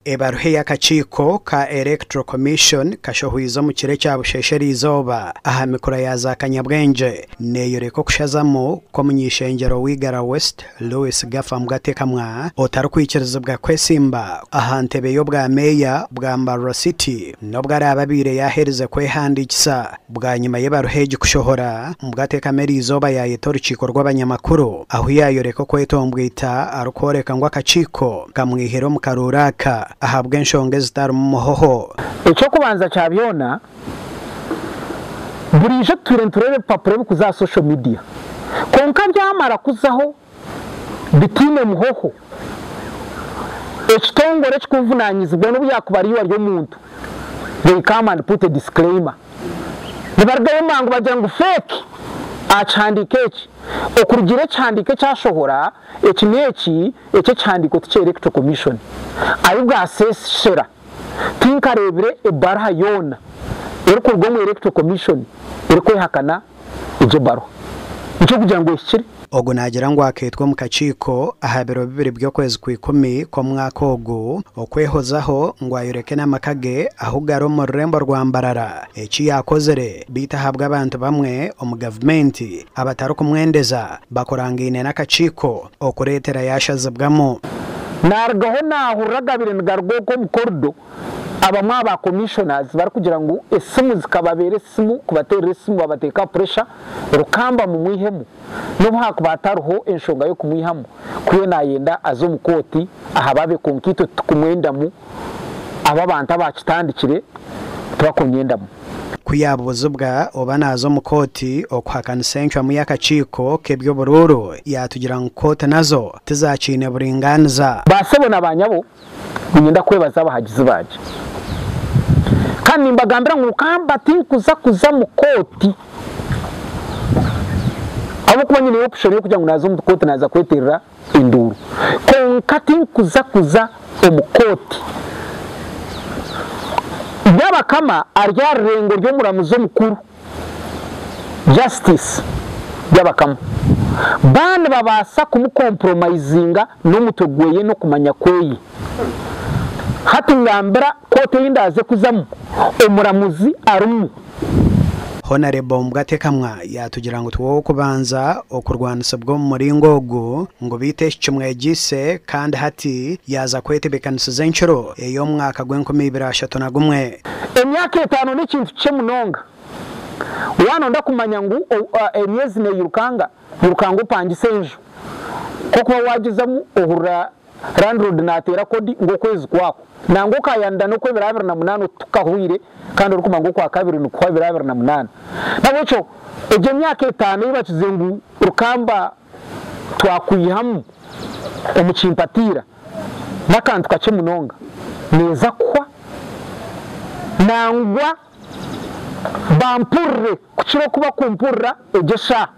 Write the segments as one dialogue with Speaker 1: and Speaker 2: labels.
Speaker 1: Ebaruha ey'akakiiko ka Electoral Commission kashohwize omu kiro ekya busheesha eriizooba aha mikura ya zaakanyabwengye neeyoreka okushazamu kw'omuny'ishengyero w'Igara West, Lewis Gaffa Mbwatekamwa otarikwikirizibwa kwesimba aha ntebe y'obwa meeya bwa Mbarara City n'obu araabe abaire yaaherize kwehandiikisa. Bwanyima y'ebaruha egi kushohora, Mbwatekamwa eriizooba yaayeta orukiiko rw'abanyamakuru ahu yaayoreka okwetombwita arikworeka ngu akakiiko kamwihire omu karuuru aka ahabw'enshonga ezitarimu muhoho.
Speaker 2: Eky'okubanza kya byona, buriijo tutwire nitureeba ebipapura ebirikuza aha social media kwonka byamara kuzaho bitaine muhoho, ekitongore ekirikubuvunaanyizibwa n'obu yaakuba ari iwe ari omuntu, they come and put a disclaimer. Nibarugayo mangu bagira ngu fake aha kihandiiko eki. Okurugiirira ekihandiiko ekyashohora eki n'eki, eki ekihandiiko ti kya Electoral Commission. Ahi bwasheeshera tinkareebire ebaruha yoona erikuruga omu Electoral Commission erikwehakana egyo ebaruha. Nikyo kugira ngu ehikire.
Speaker 1: Ogu naagira ngu akeetwa omu kakiiko aha biro bibiri by'okwezi kw'ikumi kw'omwaka ogu okwehozaho ngu ayoreke n'amaka ge ahu gari omu rurembo rwa Mbarara eki yaakozire beitu ahabw'abantu bamwe omu gavumenti abatarikumwendeza bakurangaine n'akakiiko okureetera yaashazibwamu.
Speaker 2: Naarugaho naahurira agabaire nigaruga okwo omu korido abamwe aha ba commissioners barikugira ngu esimu zikababeera esimu kubateerera esimu babateeka aha pressure Rukamba mumwihemu n'obu haakuba hatariho enshonga y'okumwihamu ku we naayenda aze omu kooti ahababe kwonka itwe titukumwendamu abo abantu abaakitandikire tibakunyendamu.
Speaker 1: Ku yaabuuzibwa oba naaza omu kooti okuhakanisa encwamu y'akakiiko k'eby'oburuuru, yaatugira ngu kooti nazo tizaakiine buringaaniza.
Speaker 2: Ba sebo na ba nyabo, niinyenda kwebaza abahagizi bangye. Kandi nimbagambira ngu Rukamba tinkuza kuza mu kooti ahabw'okuba nyineyo option y'okugira ngu naaza omu kooti naaza kweterera enduuru. Kwonka tinkuza kuza omu kooti. Byabakama ari aha rurengo ry'omuramuzi omukuru. Justice Byabakama ba nibabaasa kumukompromisinga n'omutwe gweye n'okumanya kweye. Hati ngambira kooti ei ndaaze kuzamu omuramuzi arimu.
Speaker 1: Honarebo Mbwatekamwa yaatugira ngu tiwe w'okubanza okurwanisibwa omu muringo ogu ngu beitu eki kimwegyeise kandi hati yaaza kwetebeekanisiza enkiro ey'omwaka gw'enkumi ibiri ashatu na gumwe.
Speaker 2: Emyaka etaano n'ekintu kikye munonga. Waaba kumanya ngu emyezi neeyirukanga, yirukanga opangise enju. Ku orikuba waagizamu ohurira landlord naateera kodi ngu okwezi kwahwa. Nangwa okaayanda n'okw'ebiro 28 tukahwire kandi orikumanya ngu okwakabiri nikuhwa ebiro 28. N'ahabw'ekyo egyo emyaka etaano ei bakizire ngu Rukamba twakwihamu omu kimpatiira n'akantu kakye munonga, neeza kuhwa. Nangwa bampurire kukira oku bakumpurira egyo eshaaha.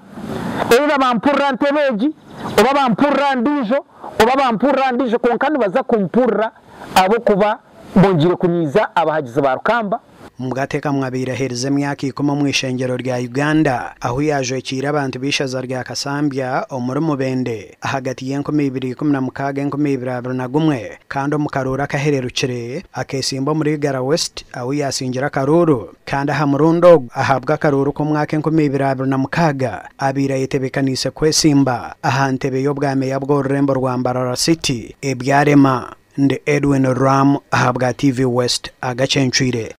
Speaker 2: Either bampurire aha ntebe egi, oba bampurire aha ndiijo, oba bampurire aha ndiijo, kwonka nibaza kumpurira ahabw'okuba bongyeire kunyiiza abahagizi ba Rukamba.
Speaker 1: Mbwatekamwa abaire aherize emyaka ikumi omu ishengyero rya Uganda ahu yaajwekiire abantu b'eishaza rya Kasambya omuri Mubende ahagati y'enkumi ibiri 16 2021 kandi omu karuuru akahererukire akeesimba omuri Igara West ahu yaasingire akaruuru kandi aha murundi ogu ahabwa akaruuru k'omwaka 2026 abaire ayetebeekaniise kwesimba aha ntebe y'obwameeya bw'orurembo rwa Mbarara City ebyarema. Ndi Edwin Rwamu ahabwa TV West agacencwire.